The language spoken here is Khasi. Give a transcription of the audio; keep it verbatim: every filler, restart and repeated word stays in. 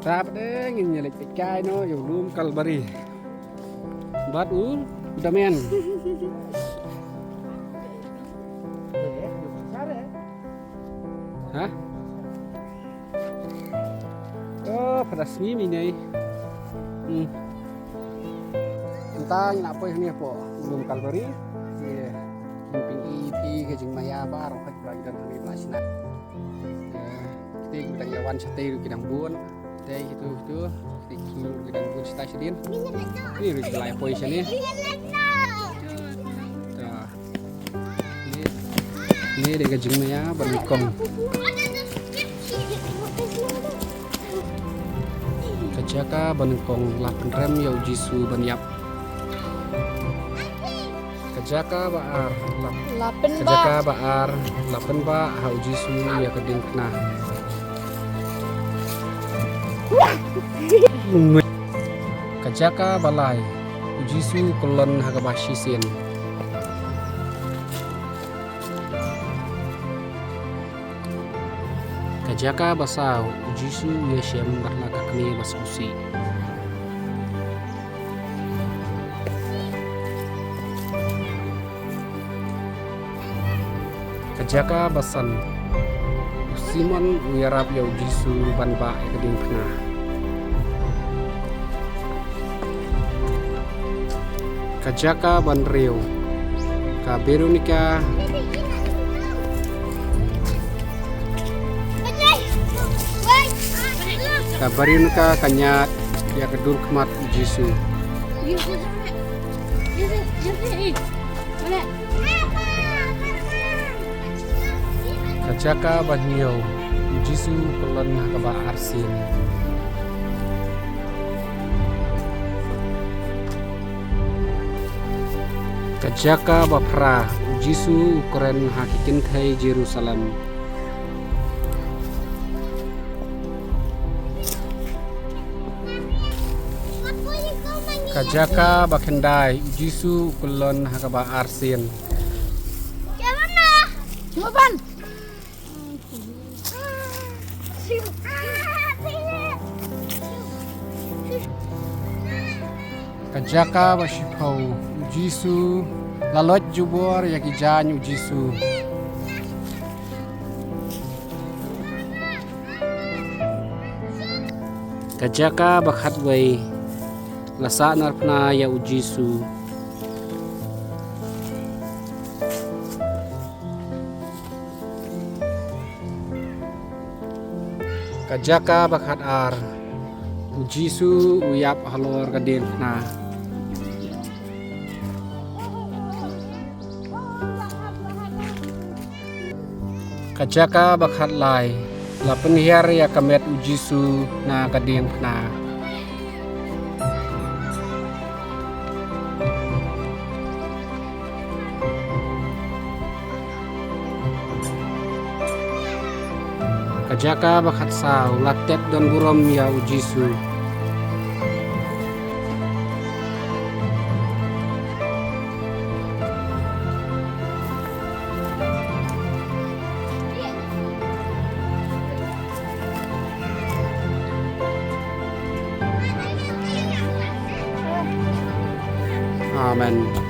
Tap de ngin ïa leit peit kai noh ïa u lum Kalbari. Bad u Damian. Ha? Oh, pha da sngi mynne. Hmm. Mynta ngi la poi hangne hapoh lum Kalbari. Ïa, ngin pyni ïa phi ka jingmaïa baroh, haba ngi don hangne ba shna. Ïa, kita kiba dang ïa wan shatei ruh ki dang bun. Te kitu kitu, kita ki dang bun shatai shadien. Ni ruh ki la ïa poi shane. Ta. Ni, ni dei ka jingmaïa ba nyngkong. Ka jaka ba nyngkong la pynrem ïa u Jisu ban ïap. Ka jaka ba ar la, la pynbah. Ka jaka ba ar la pynbah ha u Jisu ïa ka diengphna. Ka jaka ba lai, u Jisu u kyllon ha kaba shisien. Ka jaka ba saw, u Jisu u ïashem bad la ka kmie ba sngewsih. Ka jaka ba san, u Simon u ïarap ïa u Jisu ban bah ïa ka diengphna. Ka jaka ba hynriew, ka Veronica. Ka Veronica ka ñiad ïa ka dur khmat u Jisu. Ka jaka ba hynñiew, u Jisu u kyllon ha kaba arsien. Ka jaka ba phra, u Jisu u kren ha ki kynthei Jerusalem. Ka jaka ba khyndai, u Jisu u kyllon ha kaba arsien. Ka jaka ba shiphew, u Jisu, la loit jubor ïa ki jaiñ u Jisu. Ka jaka ba khatwei, la sahnarphna ïa u Jisu. Ka jaka ba khatar, u Jisu u ïap halor ka diengphna. Ka jaka ba khatlai, la pynhiar ïa ka met u Jisu na ka diengphna. Ka jaka ba khatsaw, la tep don burom ïa u Jisu. Amen.